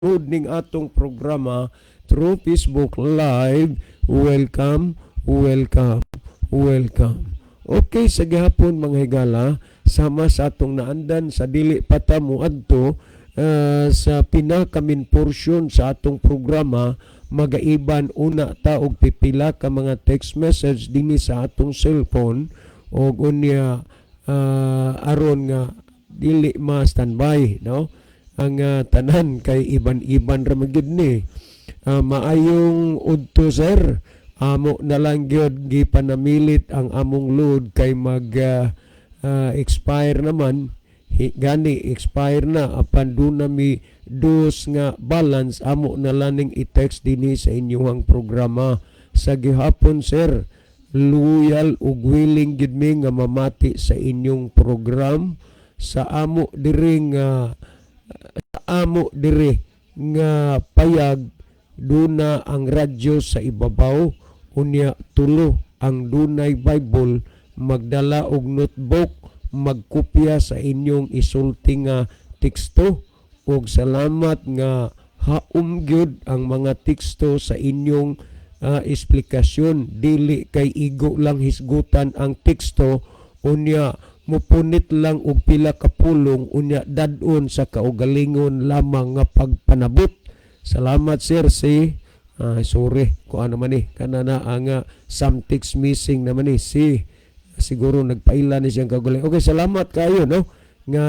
Ning atong programa through Facebook Live. Welcome, welcome, welcome. Okay, sa gihapon, mga higala, sama sa atong naandan sa dili pa ta moadto sa pinaka-main portion sa atong programa, magaiban una ta og pipila ka mga text message dinhi sa atong cellphone og unya aron nga dili ma standby, no, ang tanan kay iban-iban ra man gyud ni. Maayong udto, sir. Amo na lang gyud gipanamilit ang among load kay mag expire naman. Gani expire na apan duna mi dos nga balance, amo na lang ning i-text dinhi sa inyong programa. Sa gihapon, sir, loyal ug willing gid mi nga mamati sa inyong program sa amo diri nga payag. Duna ang radyo sa ibabaw, unya tulo ang dunay Bible, magdala og notebook, magkopya sa inyong isulti nga teksto, ug salamat nga haom gyud ang mga teksto sa inyong esplikasyon. Dili kay igo lang hisgutan ang teksto, unya mupunit lang og pila ka pulong, unya dad-on sa kaugalingon lamang nga pagpanabot. Salamat, sir. Si sorry ko ano man ni kana na ang some text missing naman ni si siguro nagpaila ni siyang kaugalingon. Okay, salamat kayo, no, nga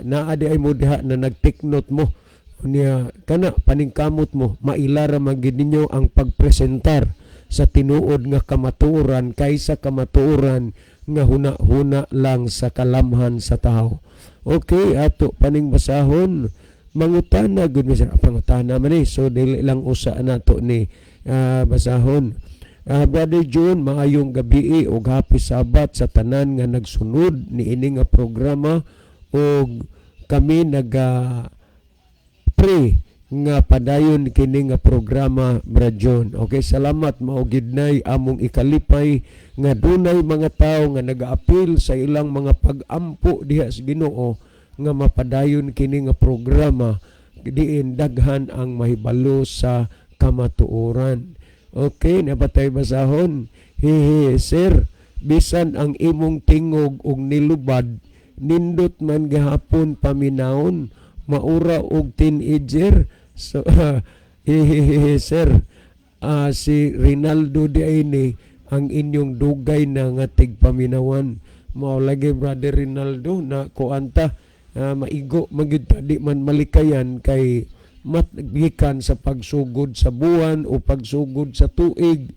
naa di ay mo diha na nag-take note mo, unya kana paningkamot mo maila ra man gid ninyo ang pagpresentar sa tinuod nga kamatuoran kaysa kamatuoran nga huna-huna lang sa kalamhan sa tao. Okay, ato paning basahon. Mangutana gud mi, sir. Pangutana man ni. So dili lang usa nato ni basahon. Brother June, maayong gabi ug happy Sabbath sa tanan nga nagsunod ni ini nga programa ug kami naga pray nga padayon kini nga programa, Brad John. Okay, salamat. Mao gid nay among ikalipay nga dunay mga tawo nga nagaapil sa ilang mga pag-ampo diha sa Ginoo nga mapadayon kini nga programa diin daghan ang mahibalo sa kamatuoran. Okay, nabatay basahon. Hehe, sir, bisan ang imong tingog og nilubad, nindot man gihapon paminawon, maura og teenager. So, hehehe, sir, si Rinaldo di ay ni ang inyong dugay na nga tigpaminawan. Mao lagi, Brother Rinaldo, na kuanta maigo magyud ta, di man malikayan kay matgikan sa pagsugod sa buwan o pagsugod sa tuig,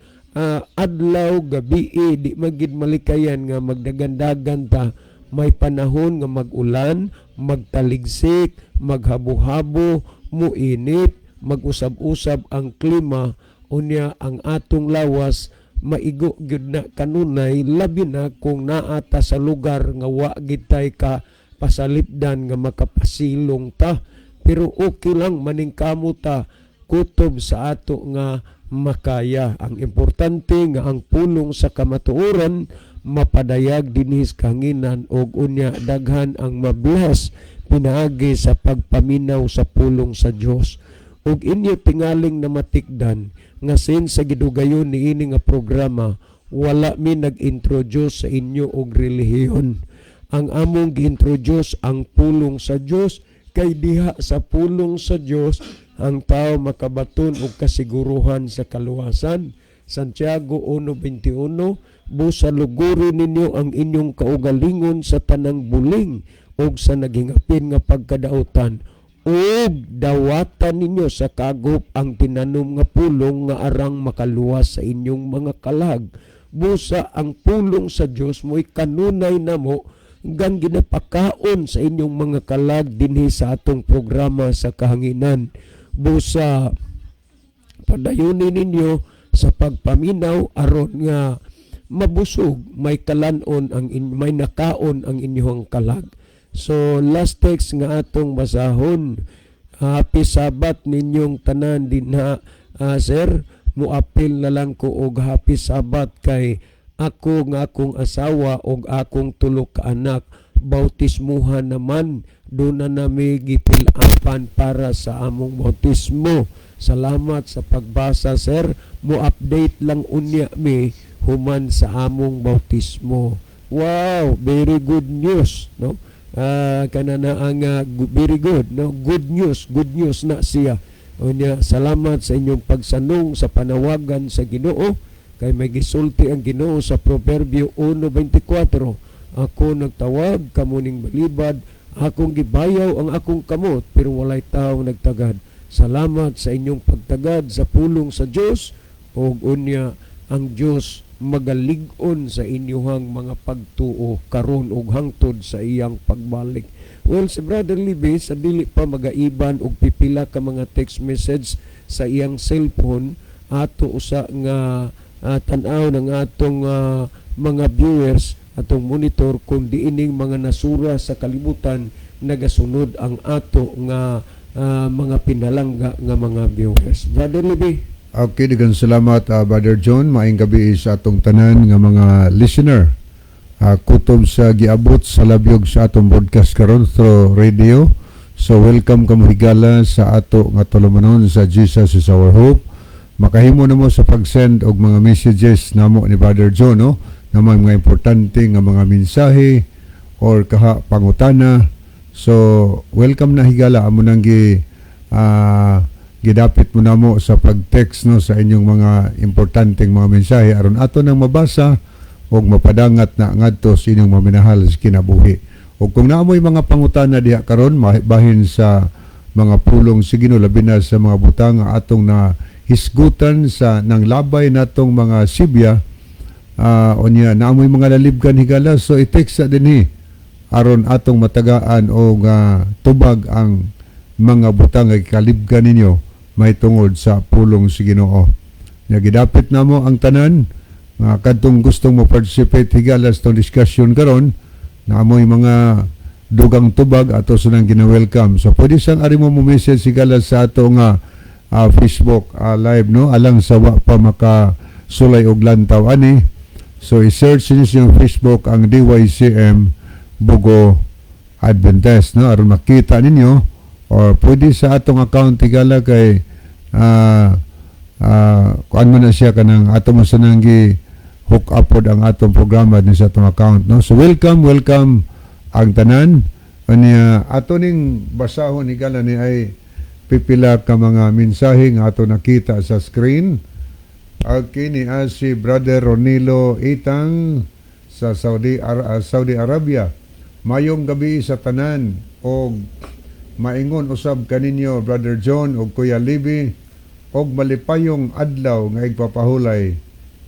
adlaw gabi, di magid malikayan nga magdagandagan ta. May panahon nga mag-ulan, magtaligsik, maghabo-habo, muinit, mag-usab-usab ang klima, unya ang atong lawas maigo gyud na kanunay, labi na kung naa ta sa lugar nga wa gitay ka pasalipdan nga makapasilong ta. Pero okay lang, maningkamot ta kutob sa ato nga makaya. Ang importante nga ang pulong sa kamatuoran mapadayag dinhi sa kahanginan og unya daghan ang mabless pinaagi sa pagpaminaw sa pulong sa Dios. Ug inyo tingaling namatikdan nga sin sa gidugayon niini nga programa, wala mi nag-introduce sa inyo og relihiyon. Ang among gi-introduce ang pulong sa Dios, kay diha sa pulong sa Dios ang tao makabaton og kasiguruhan sa kaluwasan. Santiago 1:21, "Busa luguri ninyo ang inyong kaugalingon sa tanang buling ug sa naghingapin nga pagkadautan, ug dawatan ninyo sa kagop ang tinanom nga pulong nga arang makaluwas sa inyong mga kalag." Busa ang pulong sa Dios mo'y kanunay namo gang ginapakaon sa inyong mga kalag dinhi sa atong programa sa kahanginan. Busa padayunin ninyo sa pagpaminaw aron nga mabusog, may kalanon ang may nakaon ang inyong kalag. So last text nga atong basahon. Happy Sabbath ninyong tanan dinha, sir. Muapil na lang ko og happy Sabbath kay ako nga akong asawa og akong tulo ka anak Bautismuhan naman, doon na nami gipilapan para sa among bautismo. Salamat sa pagbasa, sir. Mo update lang unya mi human sa among bautismo. Wow, very good news, no? Kana na ang very good, no? Good news, good news na siya. Unya, salamat sa inyong pagsanong sa panawagan sa Ginoo kay may gisulti ang Ginoo sa Proverbio 1:24, "Ako nagtawag kamo ning balibad, akong gibayaw ang akong kamot, pero walay tawo nagtagad." Salamat sa inyong pagtagad sa pulong sa Dios ug unya ang Dios magalig-on sa inyuhang mga pagtuo karon ug hangtod sa iyang pagbalik. Well, si Brother Libby, sa dili pa magaiban og pipila ka mga text message sa iyang cellphone, ato usa nga tan-aw ng atong mga viewers, atong monitor kung diining mga nasura sa kalibutan nagasunod ang ato nga mga pinalangga nga mga viewers. Brother Libby. Okay, daghang salamat, Brother John. Maayong gabi sa atong tanan nga mga listener. Kutob sa giabot sa labyog sa atong broadcast karon through radio. So welcome kamo higala sa ato nga tulumanon sa Jesus Is Our Hope. Makahimo na mo sa pag-send og mga messages namo ni Brother John, no? Na mga importante nga mga mensahe or kaha pangutana. So welcome na higala, amo nang gidapit mo namo sa pag-text, no, sa inyong mga importanteng mga mensahe aron ato nang mabasa ug mapadangat na ngadto sa inyong mga minahal sa kinabuhi. Ug kung naamoy mga pangutana diha karon bahin sa mga pulong sa Ginoo, labi na sa mga butang nga atong na hisgutan sa nang labay natong mga sibya, unya naamoy mga lalibgan higala, so i-text sa dinhi aron atong matagaan og tubag ang mga butang nga gikalibgan ninyo mahitungod sa pulong sa Ginoo. Nya gidapit namo ang tanan nga kadtong gustong mo participate higala sa atong discussion karon, naamoy mga dugang tubag, ato sa nang gina-welcome. So pwede sang ari mo mo message higala sa ato nga Facebook live, no, alang sa wa pa maka sulay og lantaw ani. So i-search niyo sa inyong Facebook ang DYCM Bogo Adventist, no, aron makita ninyo, or pwede sa atong account higala kay kuan man na siya, kanang ato mo sa nang gi hook up pod ang atong programa din sa atong account, no. So welcome, welcome ang tanan. Anya ato ning basahon higala ni ay pipila ka mga mensahe nga ato nakita sa screen. Okay, ni si Brother Ronilo Itang sa Saudi Arabia. "Mayong gabi sa tanan og maingon usab kaninyo, Brother John og Kuya Libby, og malipayong adlaw nga igpapahulay.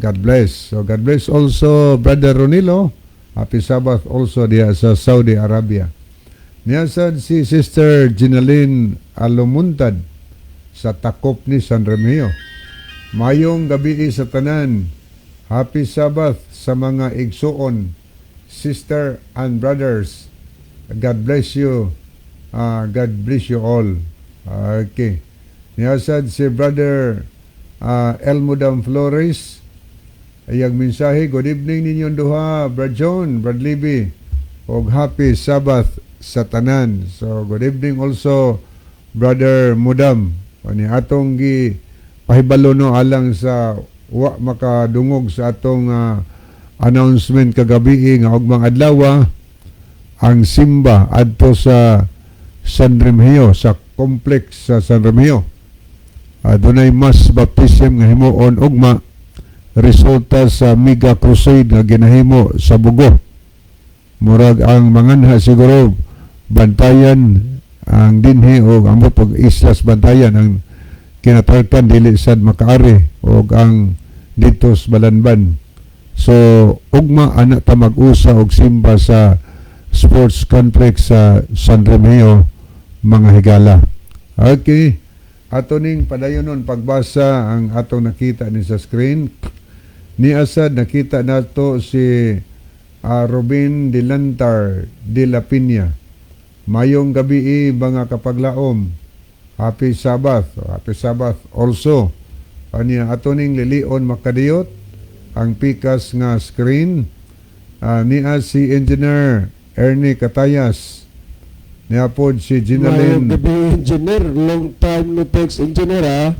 God bless." So God bless also, Brother Ronilo. Happy Sabbath also diha sa Saudi Arabia. Niya sad si Sister Ginaline Alumuntad sa Takop ni San Remigio. "Mayong gabi sa tanan. Happy Sabbath sa mga igsuon, sister and brothers. God bless you. God bless you all." Okay. Niyasad si Brother Elmudam Flores. Ayang mensahe, "Good evening ninyong duha, Brad John, Brad Libby, og happy Sabbath sa tanan." So good evening also, Brother Mudam. Ani atong gi pahibalo, no, alang sa wa makadungog sa atong announcement kagabi nga ugmang adlaw ang simba adto sa San Remigio, sa complex sa San Remigio. Dunay mass baptism nga himuon ugma resulta sa mega crusade nga ginahimo sa Bogo. Murag ang manganha siguro Bantayan ang dinhi o ambot pag Islas Bantayan, ang kinatarkan dili sad makaari og ang dito sa Balanban. So ugma ana ta mag-usa og simba sa sports complex sa San Remigio, mga higala. Okay. Ato ning padayonon pagbasa ang atong nakita ni sa screen. Ni asad nakita nato si Robin Dilantar de la Piña. "Mayong gabi mga kapaglaom. Happy Sabbath." Happy Sabbath also. Anya ato ning lilion makadiyot ang pikas nga screen. Niya si Engineer Ernie Katayas. Niya pod si Mayong Ginalyn. gabi, engineer. Long time no text, engineer, ha?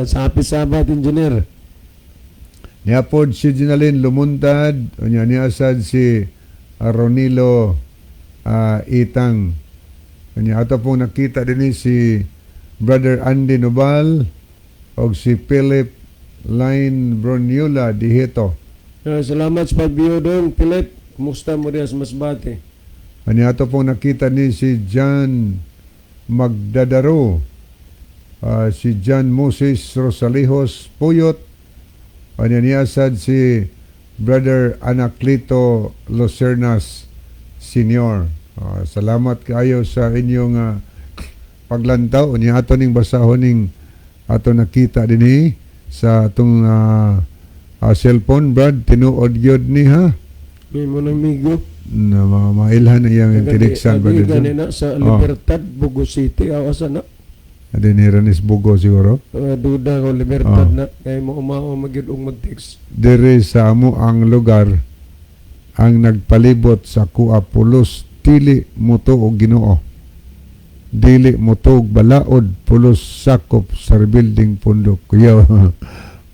Sa Happy Sabbath, engineer. Niya pod si Ginalyn Lumuntad. Unya niya sad si Ronilo Itang. Unya ato pong nakita din si Brother Andy Nobal og si Philip Line Broniula Dihito. Salamat sa pag-view dong, Philip. Kumusta mo diya sa Masbate? Unya ato pong nakita ni si John Magdadaro, si John Moses Rosalijos Puyot. Unya niya sad si Brother Anaclito Lucernas Senior. Salamat kaayo sa inyong paglantaw. Unya ato ning basahon ning ato nakita dinhi sa atong cellphone, Brad. Tinuod gyud ni, ha. May mo ng migo. Na mga mailhan na iyang tiniksan, Brother John. Gani na sa Libertad, Bogo City. Aw, asa na? Dinhi ra ni sa Bogo siguro. Duda ko Libertad Oh. na. Kaya mo umao magyud og mag-text. Diri sa amo ang lugar ang nagpalibot sa kuha pulos dili motuo og Ginoo, dili motuo og balaod, pulos sakop sa rebuilding pundok. Kuyaw,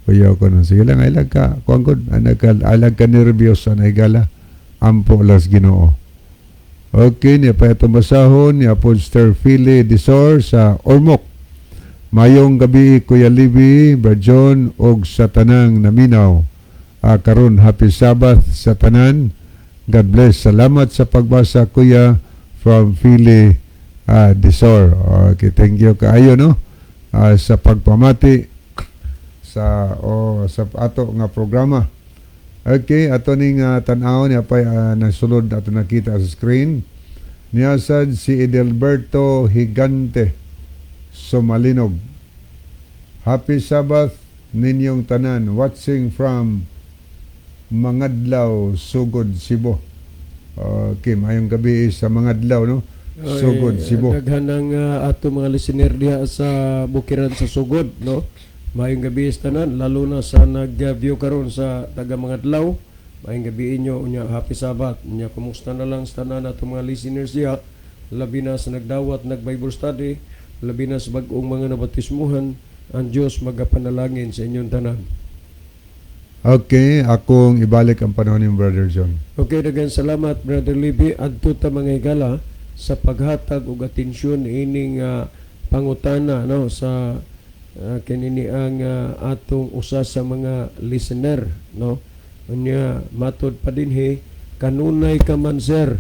kuyaw ko na. Sige lang, ilag ka kuan gud, anak ka, alag ka nervyos sa higala. Ampo las Ginoo. Okay, niya pa itong basahon niya po Sir Philly Disor sa Ormoc. Mayong gabi, Kuya Libby, Brajon og sa tanang naminaw. Karon happy Sabbath sa tanan. God bless. Salamat sa pagbasa, Kuya, from Philly Disor. Okay, thank you kaayo, no, sa pagpamati sa ato nga programa. Okay, ato ning tan-awon niya pa nasulod ato nakita sa screen. Niya sad si Edelberto Higante Sumalinog. Happy Sabbath ninyong tanan, watching from Mangadlaw, Sugod, Cebu. Okay, mayong gabi sa Mangadlaw, no? Sugod, Ay, Cebu. daghan ang ato mga listener diha sa bukiran sa Sugod, no? Maayong gabi sa tanan, lalo na sa nag-view karon sa taga Mangadlaw. Maayong gabi inyo, unya happy Sabbath. Unya kumusta na lang sa tanan ato mga listeners diha, labi na sa nagdawat nag Bible study, labi na sa bag-ong mga nabatismuhan, ang Dios magapanalangin sa inyong tanan. Okay, akong ibalik ang panahon ni Brother John. Okay, daghang salamat, Brother Libby. Adto ta, mga higala, sa paghatag og atensyon ining pangutana, no, sa kinini ang atong usa sa mga listener, no. Unya matod pa dinhi, kanunay ka man, sir,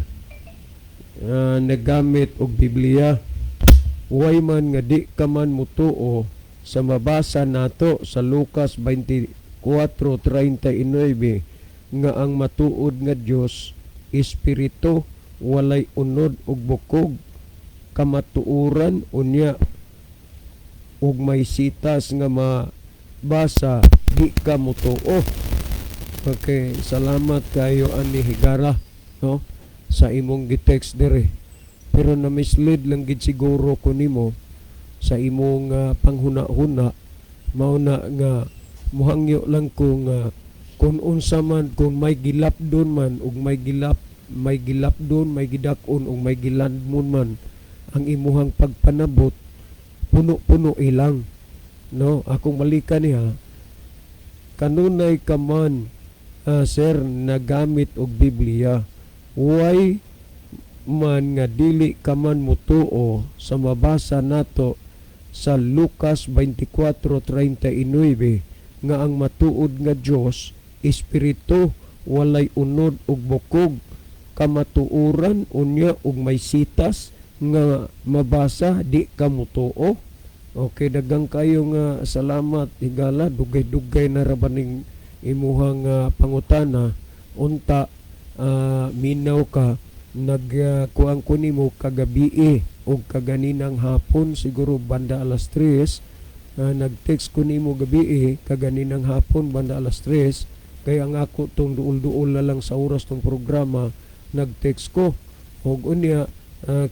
naggamit og Biblia, way man nga di ka man mutuo sa mabasa nato sa Lucas 24:39 nga ang matuod nga Dios espiritu, walay unod ug bukog, kamatuoran unya ug may sitas nga mabasa, di ka mutuo. Okay, salamat kayo ani higara, no, sa imong gitext dire, pero na mislead lang gid siguro ko nimo sa imong panghuna-huna. Mao na nga muhangyo lang ko nga kung unsa man, kung may gilapdon man ug may gilapdon, may gidak-on ug may gilandmon man ang imuhang pagpanabot, puno-puno ilang, no. Akong malika niya, kanunay ka man, sir, nagamit og Biblia, way man nga dili ka man mutuo sa mabasa nato sa Lucas 24:39 nga ang matuod nga Dios espiritu, walay unod ug bukog, kamatuoran unya ug may sitas nga mabasa, di ka mutuo. Okay, daghang kayo nga salamat, higala. Dugay-dugay na ra ba ning imuhang pangutana. Unta minaw ka, nagkuang ko nimo kagabii og kaganinang hapon siguro banda alas 3. Nag-text ko nimo gabii kaganinang hapon banda alas 3, kay ang ako tong duol-duol na lang sa oras tong programa. Nag-text ko og unya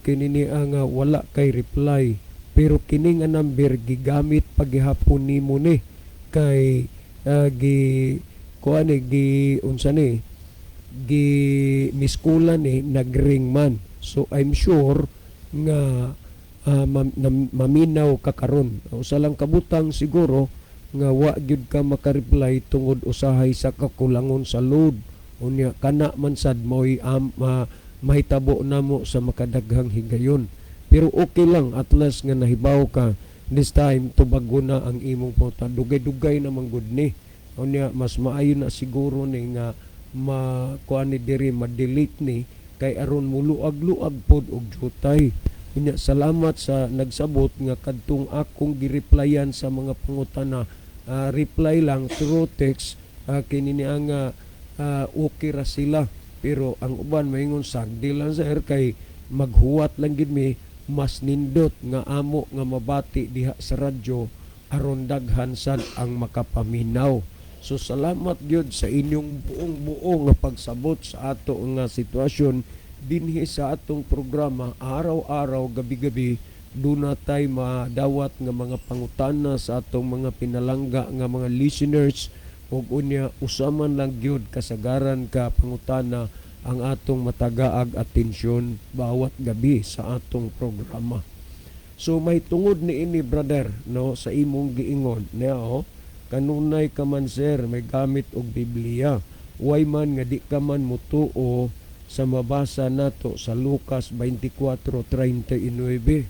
kinini ang wala kay reply, pero kini nga number gigamit paghihapon nimo ni kay gi kuan ni, gi unsa ni. Gi miskulan ni nagring man. So I'm sure nga maminaw ka karon. Usa lang kabutang siguro nga wa gyud ka maka-reply tungod usahay sa kakulangon sa load. Unya kana man sad mo'y mahitabo namo sa makadaghang higayon. Pero okay lang, at least nga nahibaw ka. This time tubago na ang imong pangutana. Dugay-dugay na man gud ni. Unya mas maayo na siguro ni nga makuan ni diri, ma-delete ni kay aron muluag-luag pod og jutay. Unya salamat sa nagsabot nga kadtong akong gireplyan sa mga pangutana, reply lang through text, kini niya nga okay ra sila, pero ang uban maingon, "Sagdi lang, sir, kay maghuwat lang gid mi." Mas nindot nga amo nga mabati diha sa radyo aron daghan sad ang makapaminaw. So salamat gyud sa inyong buong buo nga pagsabot sa ato nga sitwasyon dinhi sa atong programa. Araw-araw, gabi-gabi, duna tay madawat nga mga pangutana sa atong mga pinalangga nga mga listeners ug unya usaman lang gyud kasagaran ka pangutana ang atong matagaag atensyon bawat gabi sa atong programa. So may tungod ni ini, brother, no, sa imong giingon niya, oh, kanunay ka man, sir, may gamit og Biblia. Way man nga di ka man mutuo sa mabasa nato sa Lucas 24:39.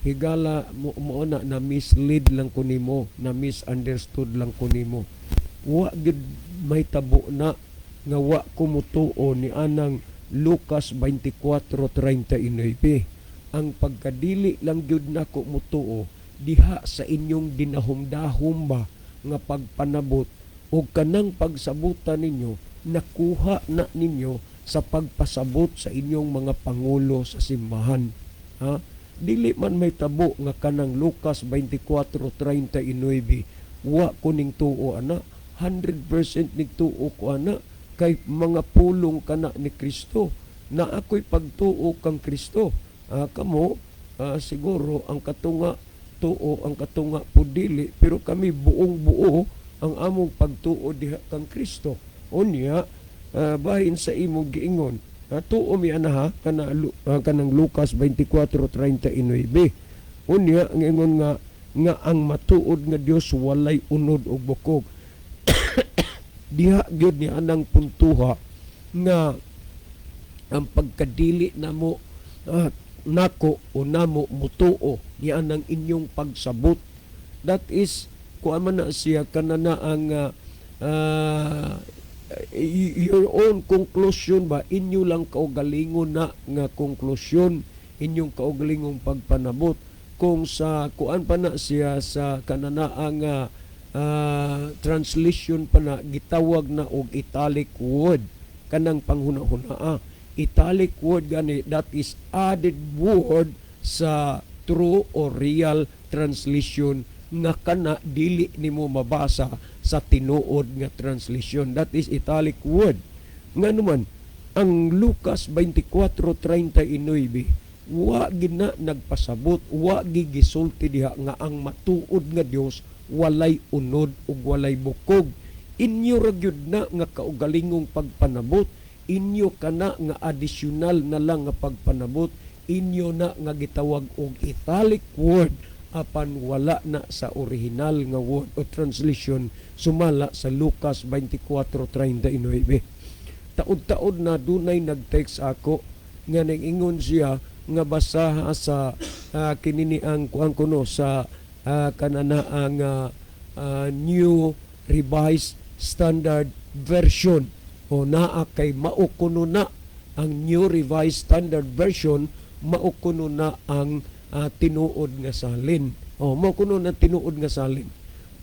Higala mo, mo na na mislead lang ko nimo, na misunderstood lang ko nimo. Wa gid may tabo na nga wa ko mutuo ni anang Lucas 24:39. Ang pagkadili lang gyud nako mutuo diha sa inyong dinahom-dahom ba nga pagpanabot o kanang pagsabutan ninyo, nakuha na ninyo sa pagpasabot sa inyong mga pangulo sa simbahan. Ha? Dili man may tabo nga kanang Lucas 24:39 wa ko ning tuo ana. 100% ning tuo ko ana kay mga pulong kana ni Kristo na ako'y pagtuo kang Kristo. Kamo siguro ang katunga tuo, ang katunga po dili, pero kami buong buo ang among pagtuo diha kang Kristo. Unya bahin sa imong giingon, tuo mi ana ha kana kanang Lucas 24:39. Unya ang ingon nga nga ang matuod nga Dios walay unod og bukog, diha gyud ni anang puntuha nga ang pagkadili namo nako o namo mutuo ni anang inyong pagsabot. That is kuan man na siya, kanana ang your own conclusion ba, inyo lang kaugalingon na nga konklusyon, inyong kaugalingong pagpanabot. Kung sa kuan pa na siya, sa kanana ang translation pa na, gitawag na og italic word kanang panghuna-hunaa. Italic word gani, that is added word sa true or real translation nga kana dili nimo mabasa sa tinuod nga translation. That is italic word. Nga naman ang Lucas 24:39 wa gina nagpasabot, wa gigisulti diha nga ang matuod nga Dios walay unod ug walay bukog. Inyo ra gyud na nga kaugalingong pagpanabot, inyo kana nga additional na lang nga pagpanabot, inyo na nga gitawag og italic word apan wala na sa original nga word o translation sumala sa Lucas 24:39. Taod-taod na dunay nag-text ako nga nag-ingon siya nga basaha sa kinini ang kuan kuno sa kanana ang New Revised Standard Version o naa kay mao kuno na ang New Revised Standard Version, mao kuno na ang tinuod nga salin o mao kuno na tinuod nga salin.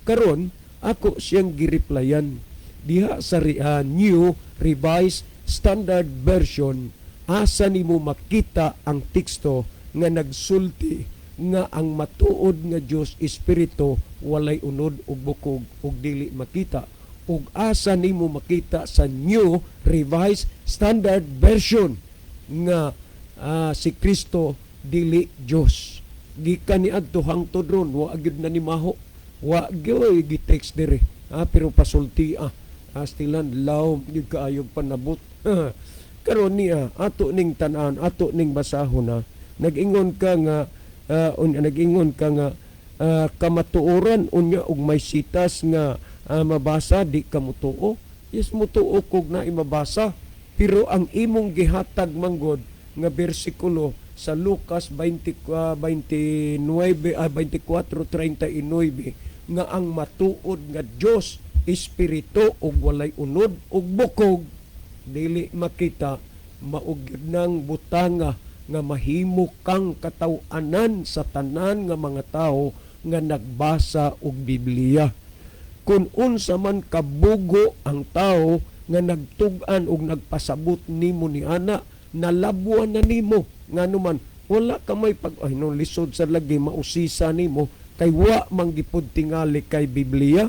Karon ako siyang gireplyan diha sa New Revised Standard Version, asa nimo makita ang teksto nga nagsulti nga ang matuod nga Dios espiritu, walay unod ug bukog ug dili makita, ug asa nimo makita sa New Revised Standard Version nga si Kristo dili Dios? Gikan ni adto hangtod ron wa gyud na ni maho, wa gyud gi-text diri, pero pasulti astilan laom gyud kaayo panabot. Karon niya ato ning tan-an, ato ning basahon na nag-ingon ka nga kamatuoran unya og may sitas nga mabasa, di ka mutuo. Yes, mutuo kog na mabasa, pero ang imong gihatag manggod nga bersikulo sa Lucas 20, 29, 24:39 nga ang matuod nga Dios espiritu ug walay unod ug bukog, dili makita, mao gyud nang butanga nga mahimo kang kataw-anan sa tanan nga mga tawo nga nagbasa og Biblia. Kung unsa man kabugo ang tao nga nagtug-an og nagpasabot nimo ni ana, nalabuan na nimo, ngano man wala ka may pag ay no, lisod sa lagi mausisa nimo kay wa man gipud tingali kay Biblia.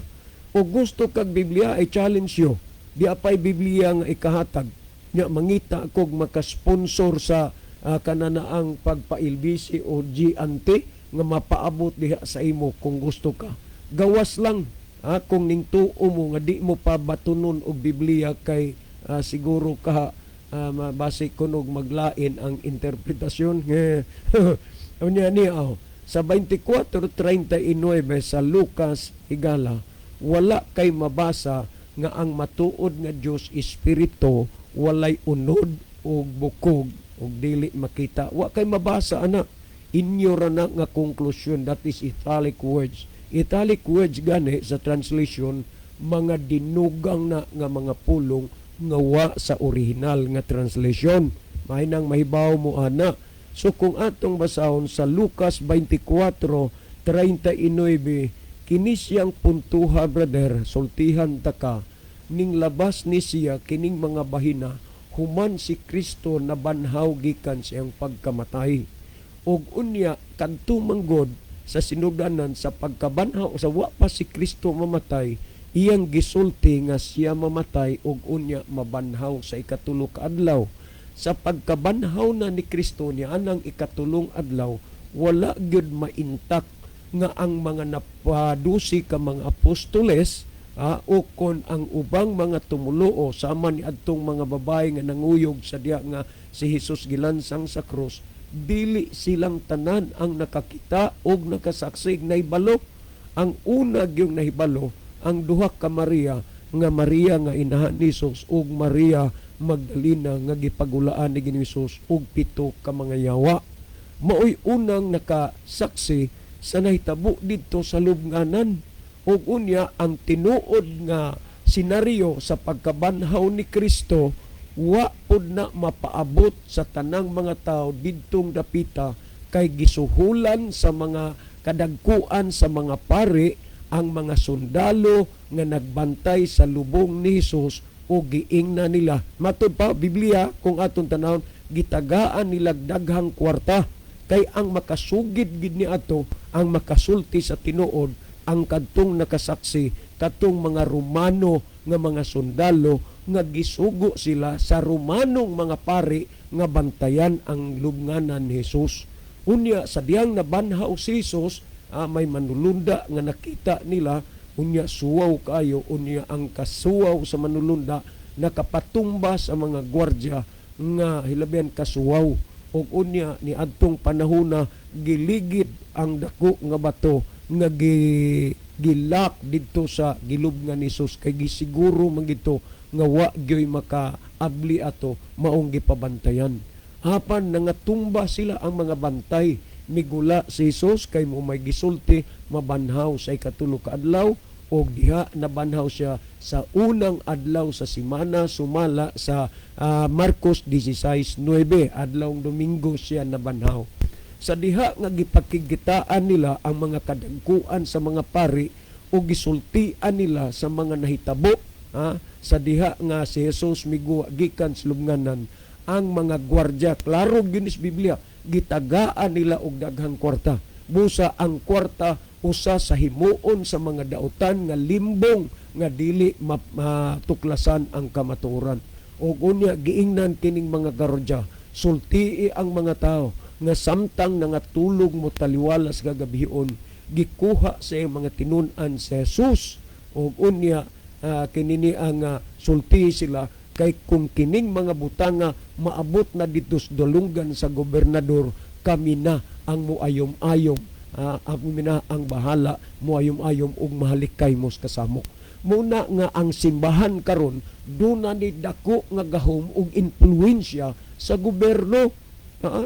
O gusto kag Biblia, I challenge you, di apay Biblia nga ikahatag nya. Mangita kog makasponsor sa kananaang pagpa-LBC o J&T nga mapaabot diha sa imo kung gusto ka. Gawas lang kung ning tuo mo nga di mo pa batunon og Biblia kay siguro ka mabasi kunog maglain ang interpretasyon. Unya niya, oh, sa 24:39 sa Lucas, higala, wala kay mabasa nga ang matuod nga Dios espiritu, walay unod ug bukog ug dili makita. Wa kay mabasa ana. Inyo ra na nga konklusyon. That is italic words. Italic words gani sa translation, mga dinugang na nga mga pulong nga wa sa original nga translation. Mahinang mahibaw mo ana. So kung atong basahon sa Lucas 24:39, kini siyang puntuha, brother, sultihan ta ka, ning labas ni siya kining mga bahina human si Kristo nabanhaw gikan siyang pagkamatay. Ug unya kadto manggod sa sinugdanan sa pagkabanhaw, sa wa pa si Kristo mamatay, iyang gisulti nga siya mamatay ug unya mabanhaw sa ikatulo ka adlaw. Sa pagkabanhaw na ni Kristo niya anang ikatulong adlaw, wala gyud maintak nga ang mga napadusi ka mga apostoles o kon ang ubang mga tumuluo sama ni adtong mga babae nga nanguyog sa diya nga si Jesus gilansang sa krus, dili silang tanan ang nakakita og nakasaksi, nahibalo. Ang una gyud nahibalo ang duha ka Maria, nga Maria nga inahan ni Jesus ug Maria Magdalena nga gipagulaan ni Ginoong Jesus og pito ka mga yawa. Maoy unang nakasaksi sa nahitabo didto sa lubnganan. Ug unya ang tinuod nga senaryo sa pagkabanhaw ni Kristo, wa pud na mapaabot sa tanang mga tao didtong dapita kay gisuhulan sa mga kadagkuan sa mga pari ang mga sundalo nga nagbantay sa lubong ni Jesus o giingna nila. Matud pa Biblia, kung atong tanawon, gitagaan nila daghang kwarta kay ang makasugid gid ni ato, ang makasulti sa tinuod, ang kadtong nakasaksi, katong mga Romano nga mga sundalo nga gisugo sila sa Romanong mga pari nga bantayan ang lubnganan ni Jesus. Unya sa diyang nabanhaw si Jesus, may manulunda nga nakita nila. Unya suwaw kayo. Unya ang kasuwaw sa manulunda nakapatumba sa mga gwardya nga hilabihan kasuwaw. Ug unya ni adtong panahona giligid ang dako nga bato nga gilak didto sa gilubngan ni Jesus kay gisiguro man gito nga wa gyoy makaabli ato, maong gipabantayan. Apan nangatumba sila ang mga bantay. Migula si Jesus kay mo may gisulti mabanhaw sa ikatulo ka adlaw, og diha nabanhaw siya sa unang adlaw sa simana sumala sa Marcos 16:9. Adlawng Domingo siya nabanhaw. Sa diha nga gipakigitaan nila ang mga kadagkuan sa mga pari o gisultian nila sa mga nahitabo, sa diha nga si Jesus miguwa gikan sa lubnganan, ang mga gwardya, klaro gyud sa Biblia, gitagaan nila og daghang kwarta. Busa ang kwarta usa sa himuon sa mga dautan nga limbong nga dili matuklasan ang kamatuoran. Og unya giingnan kining mga gwardya, sultii ang mga tao nga samtang nangatulog mo taliwalas gagabion, gikuha sa iyang mga tinun-an si Jesus. Og unya kinini ang sulti sila. Kay kung kining mga butanga maabot na dito sa dulunggan sa gobernador, kami na ang muayom-ayom, kami na ang bahala muayom-ayom ug mahalikay mo sa kasamok. Muna nga ang simbahan karon duna ni dako nga gahom ug impluwensya sa gobyerno.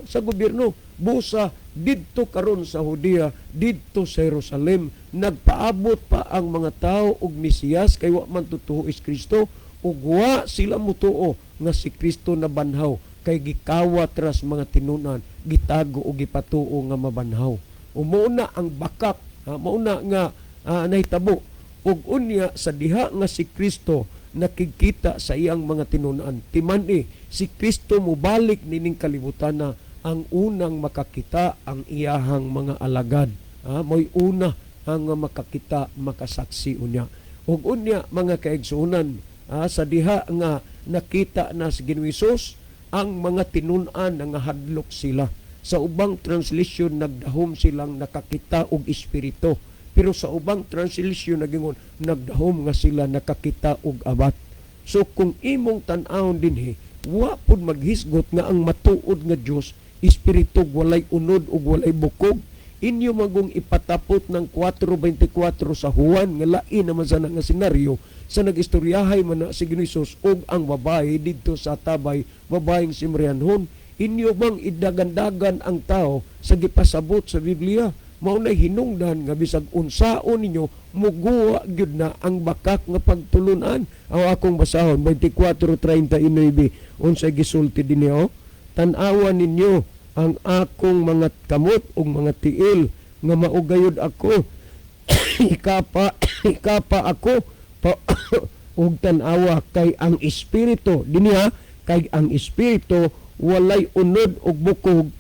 Sa gobyerno. Busa didto karon sa Judea, didto sa Jerusalem, nagpaabot pa ang mga tao og Mesiyas kay wa man totoo is Kristo, ug wa sila mutuo nga si Kristo nabanhaw kay gikawat ras mga tinunan, gitago o gipatuo nga mabanhaw. Umuna ang bakak, mauna nga nahitabo. Ug unya sa diha nga si Kristo nakikita sa iyang mga tinunan, timan-i si Kristo mobalik nining kalibutan na ang unang makakita ang iyahang mga alagad. Mo'y una ang makakita, makasaksi unya. Ug unya, mga kaigsuonan, sa diha nga nakita na si Ginoong Hesus, ang mga tinun-an nangahadlok sila. Sa ubang translation, nagdahom silang nakakita og espiritu. Pero sa ubang translation, nagingon nagdahom nga sila nakakita og abat. So kung imong tan-awon dinhi, wa pud maghisgot nga ang matuod nga Dios espiritu, walay unod ug walay bukog. Inyo magong ipatapot ng 4:24 sa Juan nga lain naman sa nga senaryo sa nagistoryahay man na si Ginoong Hesus ug ang babae didto sa tabay, babaeng Samarianhon. Inyo bang idagandagan ang tao sa gipasabot sa Biblia? Mao nay hinungdan nga bisag unsaon ninyo, muguwa gyud na ang bakak nga pagtulunan. Ang akong basahon, 24:39, unsay gisulti dinhi, oh? "Tan-awa ninyo ang akong mga kamot ug mga tiil nga mao gayud ako. Hikapa, hikapa ako pa ug tan-awa kay ang espiritu dinhi, kay ang espiritu walay unod ug bukog,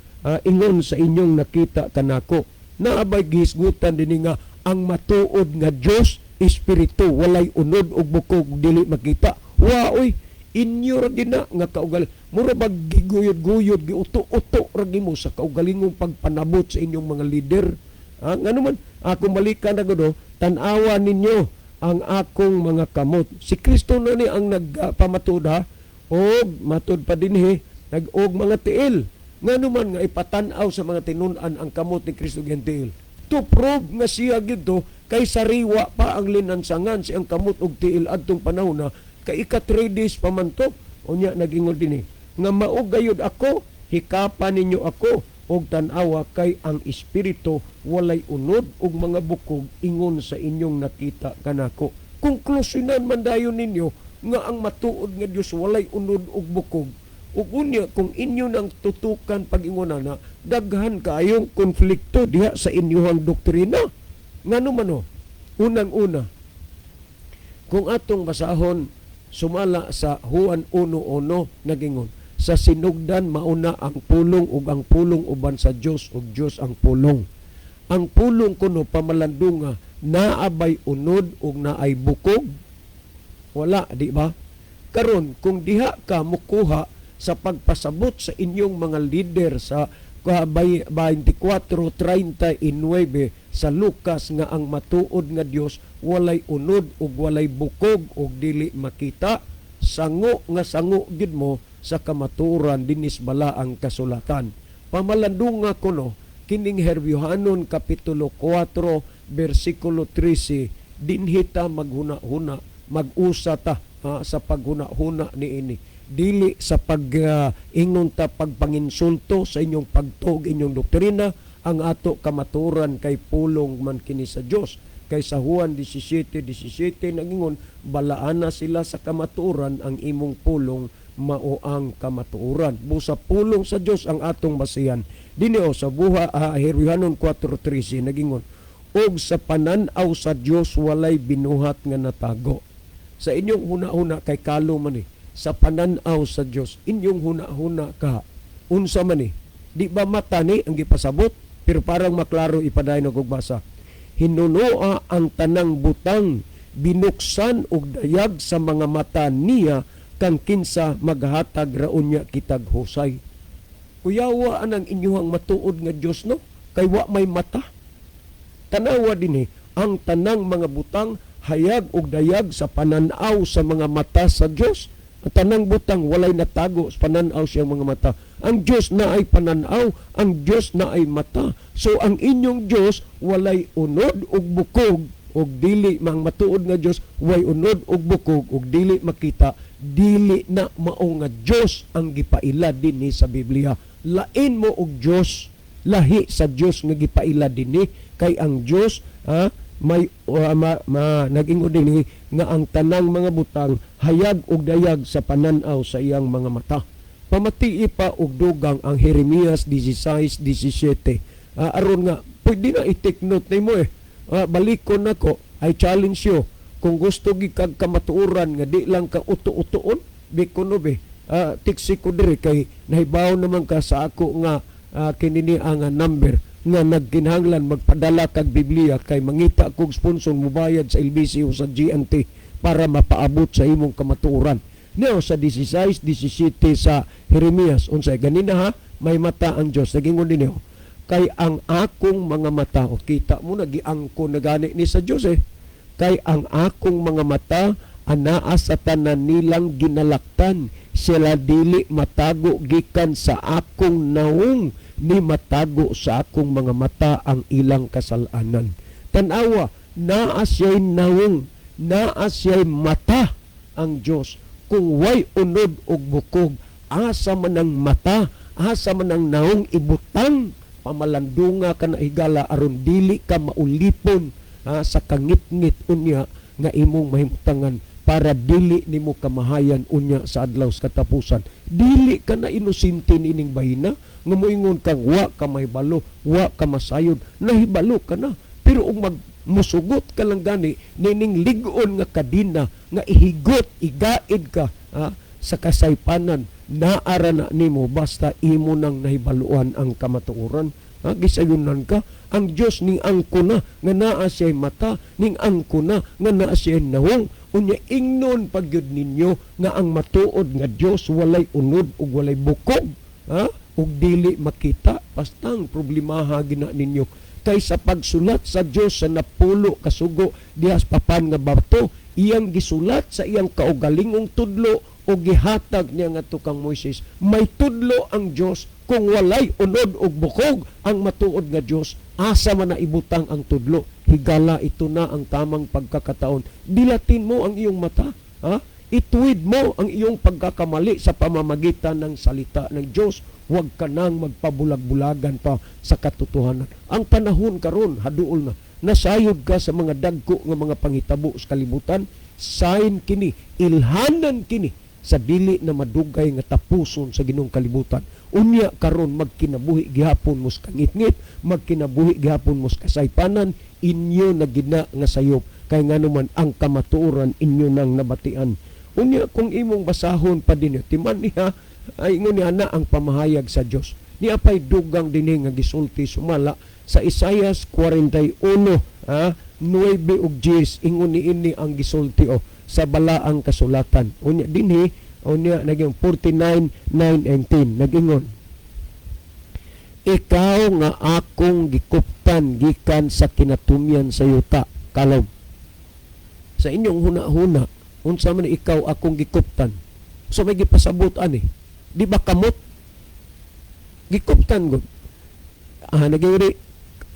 ingon sa inyong nakita kanako." Naabay gihisgutan dinhi nga ang matuod nga Dios espiritu, walay unod ug bukog, dili makita? Wa oy. Inyo ra gina nga kaugal mura bag giguyod-guyod, giuto-uto ra gimo sa kaugalingong pagpanabot sa inyong mga leader. Ngano man akong balikan na gud, "Tan-awa ninyo ang akong mga kamot." Si Kristo na ni ang nagpamatud ha, og matud pa dinhi nag og mga tiil. Ngano man nga ipatan-aw sa mga tinun-an ang kamot ni Kristo ug tiil? To prove nga siya gyud to, kay sariwa pa ang linansangan si ang kamot og tiil adtong panahon na kay ika 3 days pa man to. Unya nagingon dinhi nga mao gayud ako, hikapa ninyo ako og tan-awa kay ang espiritu walay unod og mga bukog ingon sa inyong nakita kanako. Konklusyonan man dayon ninyo nga ang matuod nga Dios walay unod og bukog. Ug unya kung inyo nang tutukan pag-ingon na, daghan kaayong konflikto diha sa inyong doktrina. Ngano man o? Unang-una, kung atong basahon sumala sa Juan 1:1, nagingon, "Sa sinugdan mauna ang pulong ug ang pulong uban sa Dios ug Dios ang pulong." Ang pulong kuno, pamalandunga, naabay unod ug naay bukog? Wala, di ba? Karon kung diha ka mukuha sa pagpasabot sa inyong mga leader sa 24:39 sa Lucas nga ang matuod nga Dios walay unod ug walay bukog ug dili makita, sango nga sango gid mo sa kamatuoran dinis balaang kasulatan. Pamalandunga kuno kining Herbyohanon kapitulo 4 bersikulo 13, dinhi ta maghuna-huna, mag-usa ta sa paghuna-huna niini, dili sa pag ingon ta pagpanginsulto sa inyong pagtuog, inyong doktrina. Ang ato kamaturan kay pulong man kini sa Dios, kay sa Juan 17:17 nagingon, "Balaana sila sa kamatuoran, ang imong pulong mao ang kamatuoran." Busa pulong sa Dios ang atong basihan dinhi o sa buha Herohanon 4:13 nagingon, "Og sa panan-aw sa Dios walay binuhat nga natago." Sa inyong huna-huna, kay kalo man eh, sa pananaw sa Dios, inyong huna-huna ka, unsa man eh? Di ba mata ni ang gipasabot? Pero parang maklaro, ipadayon og basa. "Hinunoa ang tanang butang, binuksan og dayag sa mga mata niya kang kinsa maghatag ra unya kitag husay." Kuyawa anang inyuhang matuod nga Dios, no? Kay wa may mata. Tanawa dinhi, ang tanang mga butang hayag og dayag sa pananaw sa mga mata sa Dios. Ang tanang butang walay natago sa pananaw siyang mga mata. Ang Dios na ay pananaw, ang Dios na ay mata. So ang inyong Dios walay unod ug bukog ug dili mang matuod nga Dios way unod ug bukog ug dili makita, dili na mao nga Dios ang gipaila dinhi sa Biblia. Lain mo og Dios, lahi sa Dios nga gipaila dinhi, kay ang Dios may nag-ingon dinhi nga ang tanang mga butang hayag ug dayag sa pananaw sa iyang mga mata. Pamatii pa og dugang ang Jeremias 16:17. Aron nga pwede na i-take note nimo eh. Balikon nako, I challenge you kung gusto gid kag kamatuoran nga di lang ka uto-utoon bikuno be. Tiksi ko diri kay nahibaw naman ka sa ako nga kinini ang number nga nagkinahanglan magpadala kag Biblia kay mangita kog sponsor mubayad sa LBC o sa GNT para mapaabot sa imong kamatuoran. Now sa 16:17 sa Jeremias, unsay ganina ha, may mata ang Dios. Nagingon dinhi, kay ang akong mga mata, o kita mo na giangko na gani ni sa Dios eh. Kay ang akong mga mata anaa sa tanan nilang ginalaktan, sila dili matago gikan sa akong naong, ni matago sa akong mga mata ang ilang kasalanan. Tanawa, naa siya'y naong, naa siya'y mata ang Diyos. Kung way unod og bukog, asa man ang mata, asa man ang naong ibutang, pamalandunga ka na higala aron dili ka maulipon sa kangitngit unya nga imong mahimutangan para dili nimo kamahayan unya sa adlaw sa katapusan. Dili ka na inosente nining bahina nga moingon kang wa ka mahibalo, wa ka masayod, nahibalo ka na. Pero ug mag musugot ka lang gani nining lig-on nga kadena nga ihigot, igaid ka sa kasaypanan, naara na nimo basta imo nang nahibaluan ang kamatuoran. Gisayunan ka ang Dios ning angko na nga naa siya'y mata, ning angko na nga naa siya'y nawong. Unya ingnon pagyud ninyo nga ang matuod nga Dios walay unod ug walay bukog, ha, ug dili makita. Pastang problemaha gina ninyo kay sa pagsulat sa Dios sa 10 kasugo diha sa papan nga bato, iyang gisulat sa iyang kaugalingong tudlo o gihatag niya ngadto kang Moises. May tudlo ang Dios. Kung walay unod og bukog ang matuod nga Dios, asa man na ibutang ang tudlo? Higala, ito na ang tamang pagkakataon. Dilatin mo ang iyong mata, ha? Ituwid mo ang iyong pagkakamali sa pamamagitan ng salita ng Diyos. Huwag ka nang magpabulag-bulagan pa sa katotohanan. Ang panahon karon haduol na. Nasayod ka sa mga dagko nga mga panghitabo sa kalibutan. Sign kini, ilhanan kini sa dili na madugay nga tapuson sa Ginoong kalibutan. Unya karon magkinabuhi gihapon mo sa kangitngit, magkinabuhi gihapon mo sa kasaypanan, inyo na gina nga sayop kay nganuman ang kamatuoran inyo nang nabatian. Unya kung imong basahon pa dinhi, timan niya ay ingon niya na ang pamahayag sa Dios. Niya pay dugang dinhi nga gisulti sumala sa Isaias 41 9 ug 10, ingon niini ang gisulti o sa balaang kasulatan. Unya dinhi, unya naging 49:9 and 10, nagingon, ikaw nga akong gikuptan gikan sa kinatumyan sa yuta. Kalom sa inyong huna-huna, unsa man ikaw akong gikuptan? So may gipasabot ani, di ba kamot gikuptan gud? Naging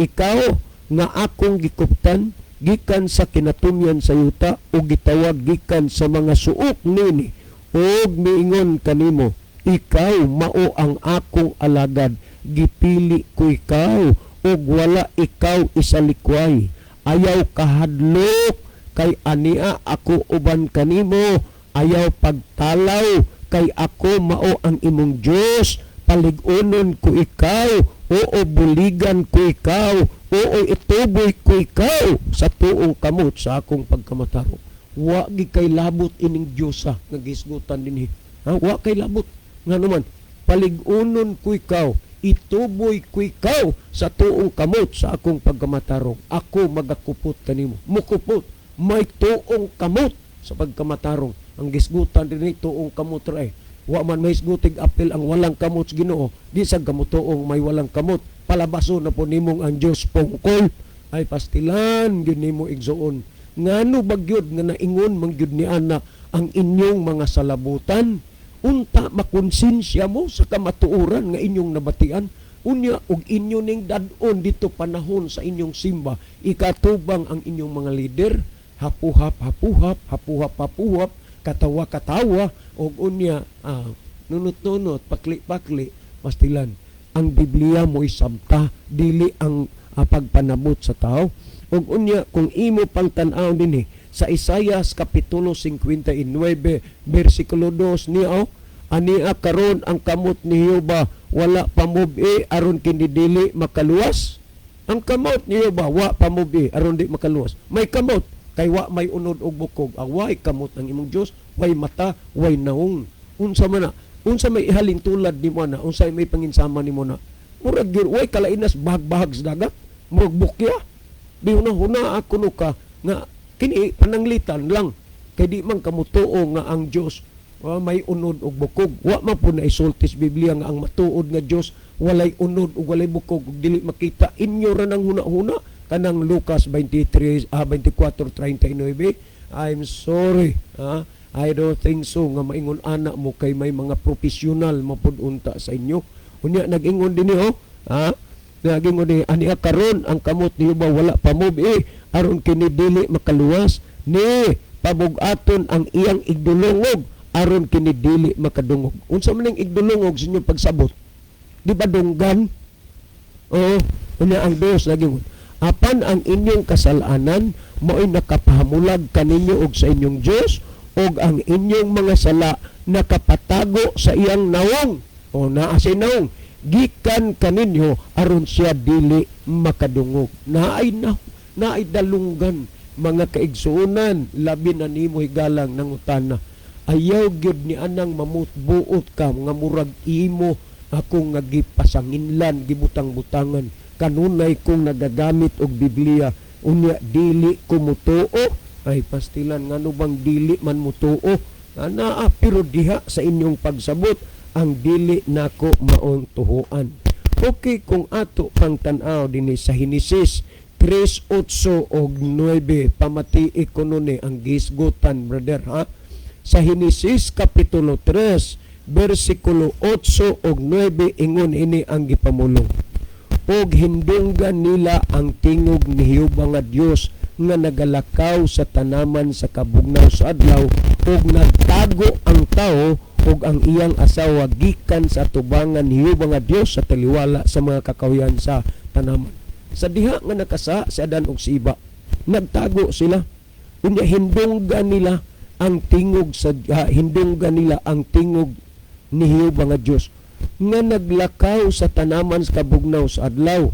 ikaw nga akong gikuptan gikan sa kinatumyan sa yuta o gitawag gikan sa mga suok nini og miingon kanimo, ikaw mao ang akong alagad, gipili ko ikaw ug wala ikaw isalikway. Ayaw kahadlok kay ania ako uban kanimo, ayaw pagtalaw kay ako mao ang imong Dios, palig-unon ko ikaw, oo buligan ko ikaw, oo ituboy ko ikaw sa tuong kamot sa akong pagkamatarong. Wa gi kay labot ining Diyosa nga gisgutan dinhi. Ha, wa kay labot. Ngano man, palig-unon ko ikaw, ituboy ko ikaw sa tuong kamot sa akong pagkamatarong. Ako magakupot kanimo. Mukupot, may tuong kamot sa pagkamatarong. Ang gisgutan dinhi tuong kamot ra eh. Wa man may hisgutig apil ang walang kamot sa Ginoo, di sa gamutoong may walang kamot. Palabaso na po nimong ang Dios pungkol ay pastilan gyud nimo igsuon. Ngano ba gyud nga naingon man gyud ni ana ang inyong mga salabutan. Unta makonsensya mo sa kamatuoran nga inyong nabatian. Unya og inyo ning dad-on dito panahon sa inyong simba, ikatubang ang inyong mga leader, hapuhap hapuhap, hapuhap hapuhap, katawa katawa, og unya nunot nunot, pakli pakli. Pastilan, ang Biblia mo'y sabta, dili ang pagpanabot sa tao. Ug unya kung imo pang tan-aw dinhi sa Isaias kapitulo 59 bersikulo 2 niya, oh, "Ania karon ang kamot ni Jehova wala pamubi aron kini dili makaluwas?" Ang kamot ni Jehova wa pamubi aron di makaluwas. May kamot kay wa may unod og bukog. Ang way kamot ang imong Dios, way mata, way naong. Unsa man na? Unsa may ihalin tulad nimo na? Unsa may panginsama nimo na? Murag gyud way kalainas, bahag-bahag sa dagat, murag bukya. Di huna-huna ako no ka nga kini pananglitan lang kay di man kamutuo nga ang Dios may unod og bukog. Wa man po na isulti sa Biblia nga ang matuod nga Dios walay unod ug walay bukog ug dili makita. Inyo ra nang huna-huna kanang Lucas 23 24:39. I'm sorry, ha? I don't think so nga maingon ana mo kay may mga profesional mapud unta sa inyo. Unya nag-ingon dinhi, oh, ha? Nag-ingon ni, "Ania karon ang kamot ni ba wala pamubi aron kini dili makaluwas? Ni pabug-aton ang iyang igdulongog aron kini dili makadungog." Unsa man ning igdulongog sa inyong pagsabot? Di ba dunggan? Oo, unya ang 2 nag-ingon, "Apan ang inyong kasalanan maoy nakapahamulag kaninyo og sa inyong Dios, og ang inyong mga sala nakapatago sa iyang nawong." O naa sa nawong gikan kaninyo aron siya dili makadungog. Naay na naay dalunggan, mga kaigsuonan, labi na nimo, higalang nangutana. Ayaw gyud ni anang mamutbuot ka nga murag imo ako nga gipasanginlan, gibutang-butangan. Kanunay kong nagagamit og Biblia, unya dili ko mutuo. Ay pastilan, ngano bang dili man mutuo? Anaa pero diha sa inyong pagsabot ang dili nako maong tuhuan. Okay, kung ato pang tan-aw dinhi sa Henesis 3:8 og 9, pamatii ko ni ang gisgutan, brother, ha. Sa Henesis kapitulo 3 bersikulo 8 og 9, ingon ini ang gipamulong, "Og hindunggan nila ang tingog ni Jehova nga Dios nga nagalakaw sa tanaman sa kabugnaw sa adlaw, ug nagtago ang tao ug ang iyang asawa gikan sa atubangan ni Jehova nga Dios sa taliwala sa mga kakahuyan sa tanaman." Sa diha nga nakasa si Adan ug si Eva, nagtago sila. Unya hindunggan nila ang tingog ni Jehova nga Dios nga naglakaw sa tanaman sa kabugnaw sa adlaw.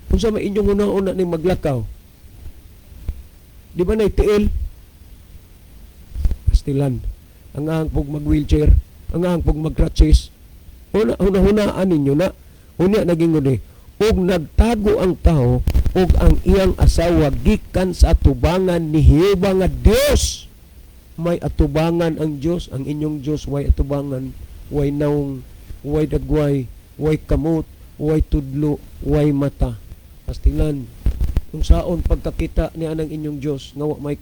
Unsa may inyong una-una ning maglakaw? Di ba nay tiil? Pastilan. Ang ahang pog mag-wheelchair, ang ahang pog mag-crutches. Una, huna-hunaan ninyo na. Unya naging eh, "Og nagtago ang tao ug ang iyang asawa gikan sa atubangan ni Jehova nga Dios." May atubangan ang Dios, ang inyong Dios way atubangan, way naong, way dagway, way kamot, way tudlo, way mata. Pastilan, unsaon pagkakita ni anang inyong Dios nga wa may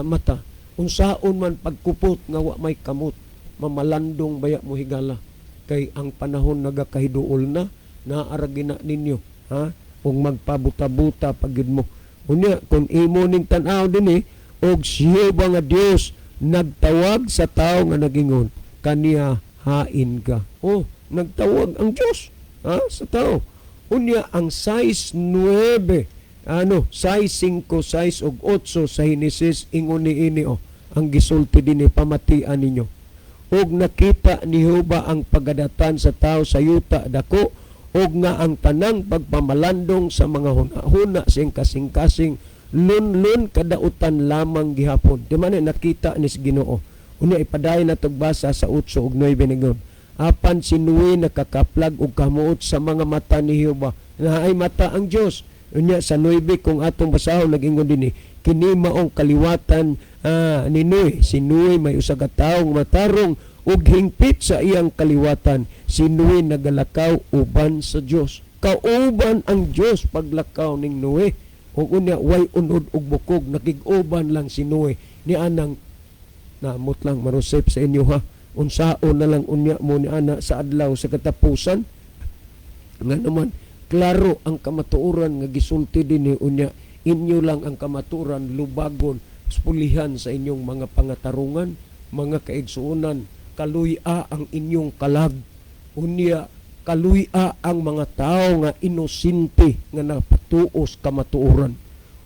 mata? Unsaon man pagkupot nga wa may kamot? Mamalandong baya mo, higala, kay ang panahon nagakahiduol na. Naaragi na ninyo, ha, ug magpabuta-buta pag gyud mo. Unya kung imo ning tan-aw dinhi, "Og si Jehova nga Dios nagtawag sa tao nga nagingon kaniya, 'Hain ka?'" Oh, nagtawag ang Dios, ha, sa tao. Unya ang 6:9, ano, 6:5, 6 ug 8 sa Henesis, ingon ni ini, oh, ang gisulti dinhi, pamatian ninyo. "Og nakita ni Jehova ang pagadatan sa tao sa yuta dako, ug nga ang tanang pagpamalandong sa mga huna-huna sa iyang kasing-kasing lunlun kadautan lamang gihapon." Di man na nakita ni sa Ginoo. Unya ipadayon na basa sa 8 ug 9 ningon, "Apan si Noe nakakaplag og kamuot sa mga mata ni Jehova." Naay mata ang Dios. Unya sa 9, kung atong basahon, nag-ingon dinhi, "Kini maong kaliwatan ni Noe. Si Noe may usa ka tawo nga matarong ug hingpit sa iyang kaliwatan. Si Noe nagalakaw uban sa Dios." Kauban ang Dios paglakaw ning Noe. Ug unya way unod og bukog, nakig-uban lang si Noe ni anang Naamot lang marusip sa inyo ha. Unsaon na lang unya mo ni ana sa adlaw sa katapusan? Nga naman klaro ang kamatuoran nga gisulti dinhi, unya inyo lang ang kamatuoran lubagon, pulihan sa inyong mga pangatarungan. Mga kaigsuonan, kaluy-a ang inyong kalag. Unya kaluy-a ang mga tao nga inosente nga napatuos kamatuoran.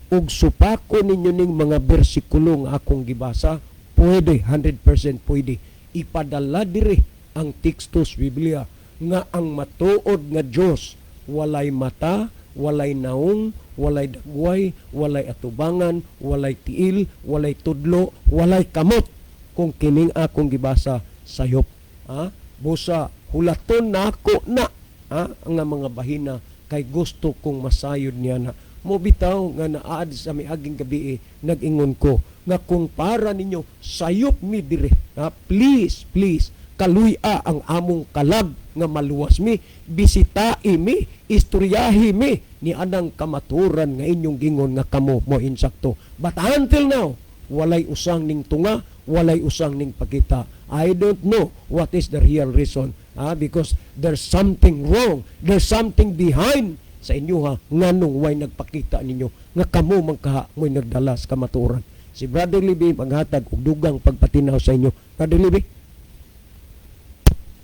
Ug supako ninyo ning mga bersikulo nga akong gibasa, pwede, 100% pwede ipadala diri ang teksto sa Biblia nga ang matuod nga Dios walay mata, walay naong, walay dagway, walay atubangan, walay tiil, walay tudlo, walay kamot, kung kining akong gibasa sayop, ha? Busa hulaton na ako na, ha, nga mga bahina kay gusto kong masayod niya na mo bitaw nga naad sa miaging gabi, eh, nag-ingon ko nga kung para ninyo sayop mi dire, ha? Please, please, kaluy-a ang among kalag nga maluwas mi, bisitai mi, istoryahi mi ni anang kamaturan nga inyong gingon nga kamo mo insakto. But until now, walay usang ning tunga, walay usang ning pakita. I don't know what is the real reason, ah, because there's something wrong, there's something behind sa inyo ha, nganong way nagpakita ninyo nga kamo man kaha mo'y nagdala sa kamatuoran. Si Brother Libby maghatag og dugang pagpatinaw sa inyo. Brother Libby.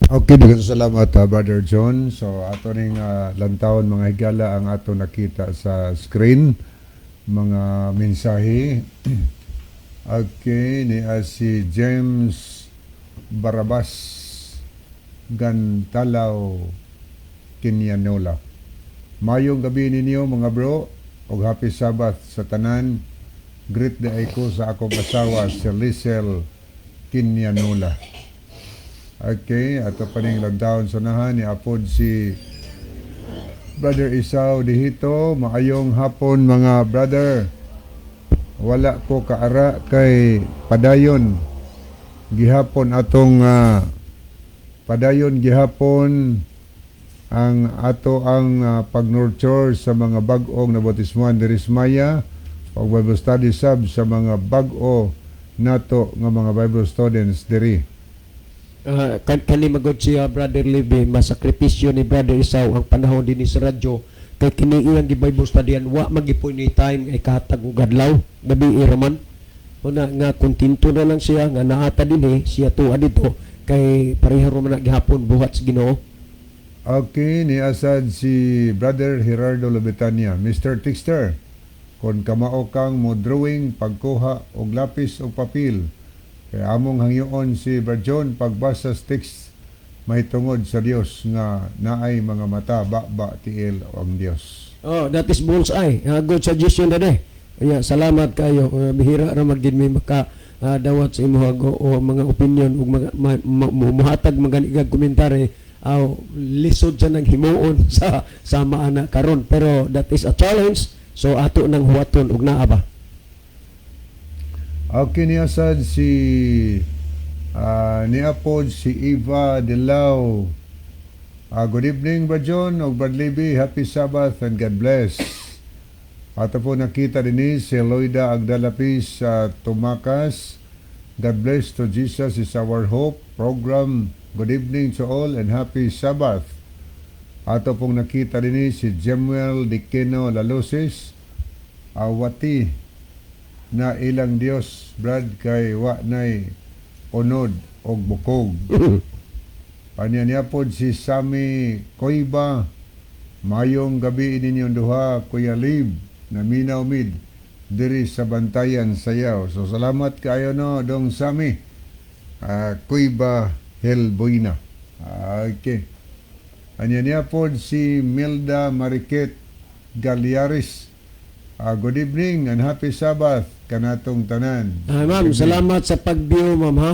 Okay, daghang salamat, Brother John. So ato ning lantawon, mga higala, ang ato nakita sa screen mga mensahe. Okay, ni si James Barabas Gantalaw Kinyanola. "Mayong gabi ninyo, mga bro, ug happy Sabbath sa tanan. Greet diay ko sa akong asawa, si Lisel Kinyanola." Okay, ato pa ning lantawon sa unahan ni apod si Brother Isao Dihito. "Maayong hapon, mga brother. Wala ko kaara kay padayon gihapon atong padayon gihapon ang ato ang pag-nurture sa mga bag-ong nabautismuhan diri sa Maya og Bible study sub sa mga bag-o nato nga mga Bible students diri." Kani magod siya, Brother Libby, masakripisyo ni Brother Isaw ang panahon dinhi sa radyo kay kini iyang gi-Bible studyan wa magipoy ni time ay kahatag og adlaw gabi iraman. Una nga kontento na lang siya nga naata dinhi siya tuwa dito kay pareha ra man na gihapon buhat sa Ginoo. Okay, ni asad si Brother Gerardo Lobetania. "Mr. Tixter, kung kamao kang mo drawing, pagkuha og lapis o papel. Kay among hangyoon si Brad John pagbasa sa text mahitungod sa Dios nga naay mga mata, baba, tiil ang Dios." Oh, that is bullseye. Good suggestion dade. Yeah, salamat kayo. Bihira ra magid mi maka dawat sa imo o mga opinion ug mga muhatag magani kag komentary. Aw, lisod sa nang himuon sa sama ana karon, pero that is a challenge, so ato nang huwaton og naa ba. Okay, ni asad si niapod si Eva Dilao. "Good evening, Brad John ug Brad Libby. Happy Sabbath and God bless." Ato po nakita din si Loida Agdalapis sa Tumakas. "God bless to Jesus is our hope program. Good evening to all and happy Sabbath." Ato pong nakita din si Jemuel Diquino Lalusis. "Awati na ilang Dios, Brad, kay wa nay unod og bukog." Panya niya pod si Sami Koiba. "Mayong gabi ninyong duha, Kuya Lib, naminaw mid diri sa Bantayan Sayaw." So salamat kayo no, dong Sami. Koiba Helboina. Okay. Anya niya pod si Milda Mariket Galiaris. "Good evening and happy Sabbath kanatong tanan." Ma'am, salamat sa pag-view, ma'am ha.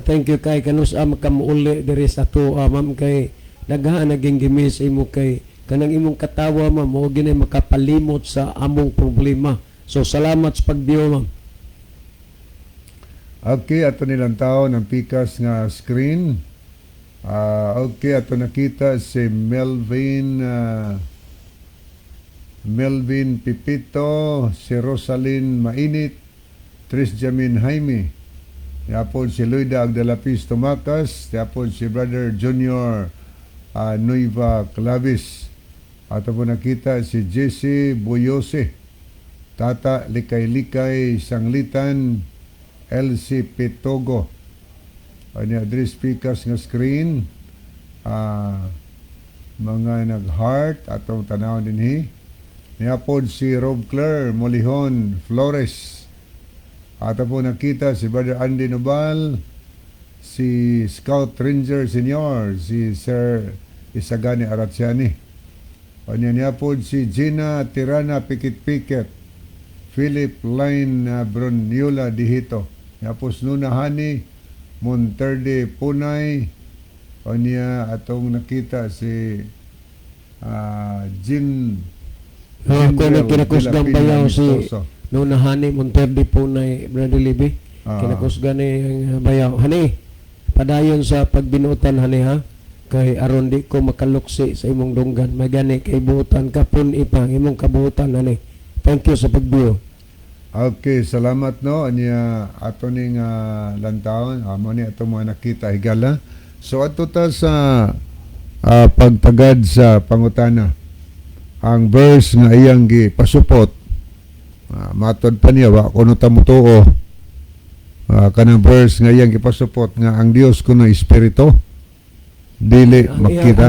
Thank you kay kanus-a makamuuli diri sa ato, ma'am, kay daghan naging gimis imo kay kanang imong katawa, ma'am, mo gini makapalimot sa among problema. So salamat sa pag-view, ma'am. Okay, ato nilang tao ng pikas nga screen. Okay, ato nakita si Melvin Pipito, si Rosalyn Mainit, Tris Jamin Jaime. Yapon si Luida Agdalapis Tumakas, yapon si Brother Junior Nueva Clavis. Ato po nakita si Jesse Buyose, Tata Likay-Likay Sanglitan, LC Pitogo. Ani address speakers nga screen, mga nag-heart atong tanaw dinhi. Niyapod si Rob Claire Molihon Flores. Ato po nakita si Brother Andy Nobal, si Scout Ranger Senior, si Sir Isagani Aratsiani. Kanya niya po si Gina Tirana Pikit-Pikit, Philip Line Bruniola Dihito. Niya Nuna Hani Monterde Punay. Kanya atong nakita si Jin Ako na Jindrel kinakusgang de la Peña bayaw si Amistoso. Nuna Hani Monterde Punay, Brother Libby. Kinakusgan ni ang bayaw. Hani, padayon sa pagbinutan, hani, ha. Kay aron di ko makaluksi sa imong dunggan. Magani kay buutan ka pun ipa imong kabuutan, hani. Thank you sa pagbiyo. Okay, salamat, no. Anya ato ning lantawon, amo ni ato mga nakita higala. So adto ta sa pagtagad sa pangutana. Ang verse nga iyang gi pasupot, matod pa niya wa kuno ta motuo. Kanang verse nga iyang gipasupot nga ang Dios kuno espiritu dili Ang makita.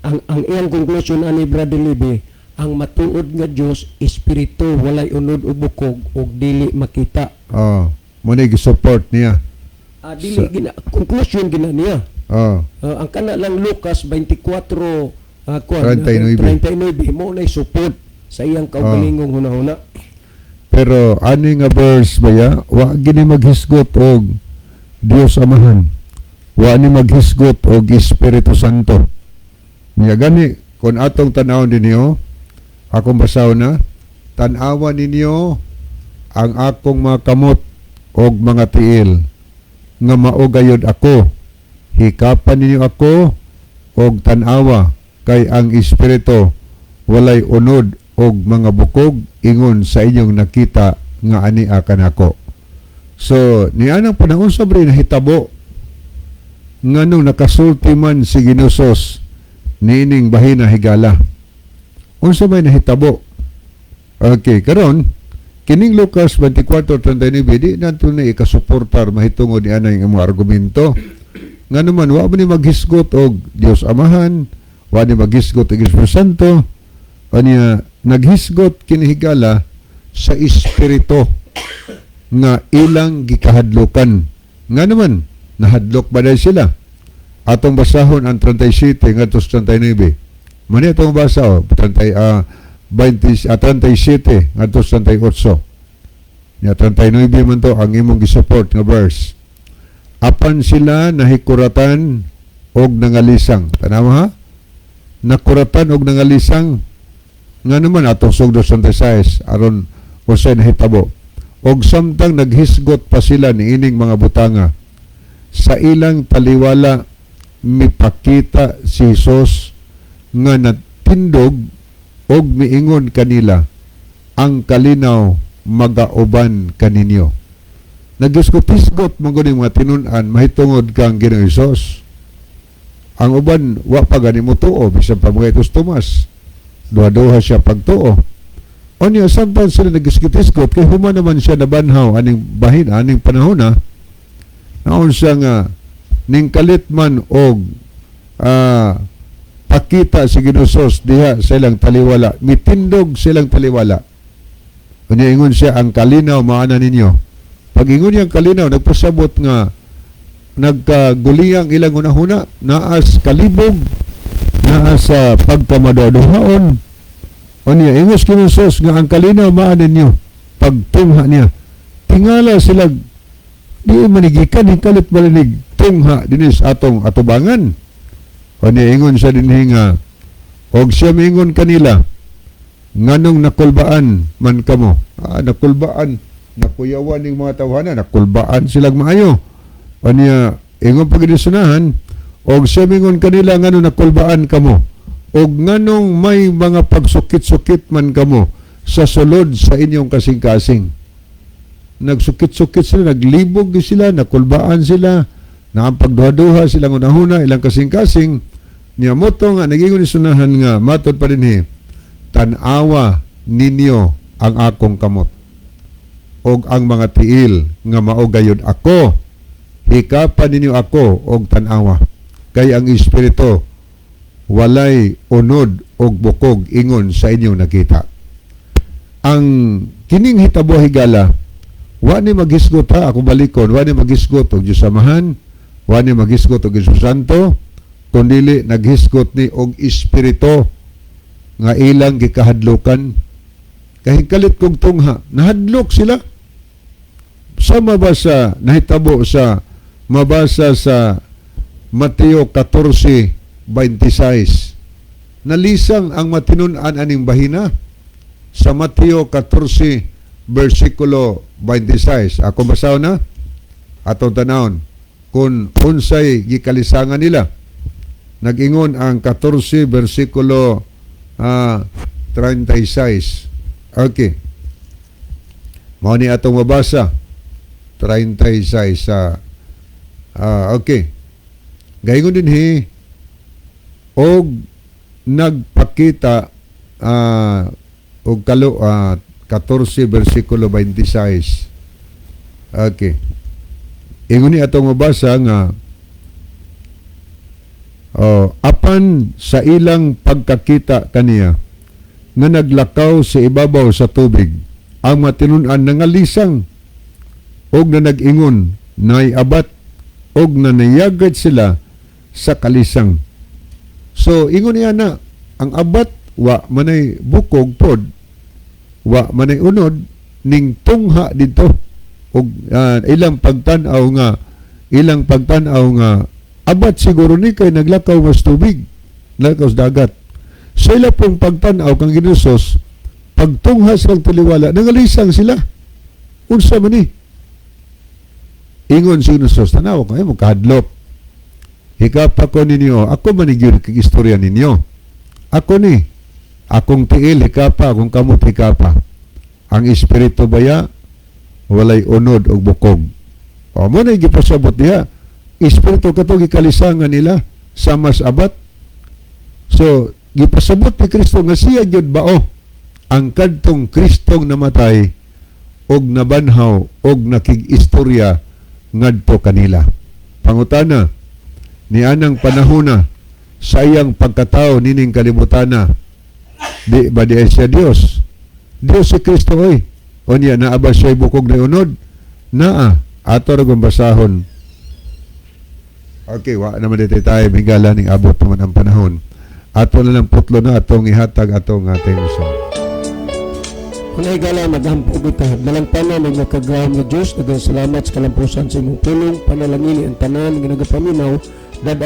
Ang iyang conclusion ani, Brother Libby, ang matuod nga Dios espiritu, walay unod o bukog ug dili makita. Oh, mo ni gi-support niya. Dili gina conclusion gina niya. Ang kana lang Lucas 24 kuan, 39. 39 mo nay support sa iyang kaugalingong hunahuna. Pero ani nga verse baya, wa gini maghisgot og Dios Amahan. Wa ni maghisgot og Espiritu Santo. Nya gani kung atong tan-awon ninyo, akong basahon na, tan-awa ninyo ang akong mga kamot og mga tiil nga mao gayod ako. Hikapan ninyo ako og tan-awa kay ang espiritu walay unod og mga bukog ingon sa inyong nakita nga ania kanako. So, nianang panahon sa bre nahitabo nganong nakasulti man si Ginoong Hesus niining bahina, higala? Unsa may nahitabo? Okay, karon kining Lucas 24:39 di nato na ikasuportar mahitungod ni anay ang mga argumento. Nga naman wa man ni maghisgot og Dios Amahan, wa ni maghisgot og Espiritu Santo, anya naghisgot kini higala sa espiritu nga ilang gikahadlokan. Nga naman nahadlok ba dahil sila? Atong basahon ang 37 ngadto sa 39. Mani atong basa oh, 30 20 37 ngadto sa 38. Nya 39 man to ang imong gisupport nga verse. Apan sila nahikuratan og nangalisang. Tanawa ha? Nakuratan og nangalisang. Nga naman atong sugdo sa 36 aron unsay nahitabo. Og samtang naghisgot pa sila niining mga butanga sa ilang taliwala, mipakita si Jesus nga natindog og miingon kanila, "Ang kalinaw magauban kaninyo." Nagisgot-hisgot man gud mga tinun-an mahitungod kang Ginoong Hesus. Ang uban wa pa gani mo tuo, bisan pa mga itos Tomas. Duha-duha siya pagtuo. Unya samtang sila nagisgot-hisgot kay human naman siya nabanhaw aning bahin aning panahon na naon siya nga ning kalit man og pakita si Ginoong Hesus diha sa ilang taliwala, mitindog silang taliwala. Unya ingon siya, "Ang kalinaw maana ninyo." Pag ingon niyang kalinaw, nagpasabot nga nagkaguliyang ilang hunahuna, naas kalibog, naa sa pagkamaduhaon. Unya ingos Ginoong Hesus nga ang kalinaw maa ninyo. Pagtungha niya, tingala sila, di manigikan kalit malinig tungha dinis atong atubangan. Unya ingon siya dinhi nga og siya miingon kanila, "Nganong nakulbaan man kamo?" Nakulbaan, nakuyawan ning mga tawhana, nakulbaan silang maayo. Unya ingon pag sunahan, og siya miingon kanila, "Nganong nakulbaan kamo og nganong may mga pagsukit-sukit man kamo sa sulod sa inyong kasing-kasing?" Nagsukit-sukit sila, naglibog gyud sila, nakulbaan sila, naapagduha-duha silang unahuna, ilang kasing-kasing. Niya mao to nga nagingon ni sunahan nga matod pa dinhi, "Tan-awa ninyo ang akong kamot og ang mga tiil nga mao gayud ako. Hikapa ninyo ako og tan-awa, kay ang espiritu walay unod og bukog ingon sa inyong nakita." Ang kining hitabo, higala, wa ni maghisgot ha, ako balikon, wa ni maghisgot og Diyos Amahan, wa ni maghisgot og Espiritu Santo, kundili naghisgot ni og espiritu nga ilang gikahadlokan. Kahikalit kog tungha, nahadlok sila. Sama ba sa nahitabo sa mabasa sa Mateo 14:26? Nalisang ang matinun-an aning bahina sa Mateo 14 versikulo 26. Ako basaw na atong tanawon kung unsay gikalisangan nila. Nag-ingon ang 14 versikulo 36. Okay. Mao ni atong mabasa 36 sa okay. Gaingon dinhi, og nagpakita og kalo 14 versikulo 26. Okay. Ingon ni atong mabasa nga oh, apan sa ilang pagkakita kaniya nga naglakaw sa ibabaw sa tubig, ang matinun-an nangalisang og na nag-ingon, "Nay abat," og nanayagad sila sa kalisang. So ingon niya na ang abat wa manay bukog pod, wa manay unod, ning tungha dito og ilang pagtan-aw nga abat siguro ni kay naglakaw mas tubig, naglakaw sa dagat. Sa ila pong pagtan-aw kang Ginusos, pagtungha sa taliwala, nangalisang sila, "Unsa man ni?" Ingon si Ginusos, "Tanaw kayo mo kahadlok. Hikapa ko ninyo, ako man ni gyud kag istorya ninyo. Ako ni, akong tiil hikapa, akong kamot hikapa. Ang espiritu baya walay unod og bukog." O mo na gipasabot diha. Espiritu kato gikalisangan nila sa mas abat. So gipasabot ni Kristo nga siya gyud bao ang kadtong Kristong namatay og nabanhaw og nakig-istorya ngadto kanila. Pangutana, nianang panahona sa iyang pagkatao nining kalibutana, di ba di ay siya Dios? Dios si Kristo oy. Unya naa ba siya bukog na unod? Naa. Ato ra kong basahon. Okay, wa naman dito tayo migala ning abot naman ang panahon. Ato na lang putlo na atong ihatag atong ating song. Kung higala, maghampo kita. Dalangpanan ng makagagahom nga Diyos, daghang salamat sa kalampusan sa imong pulong. Panalangini ang tanan nga nagapaminaw. Dad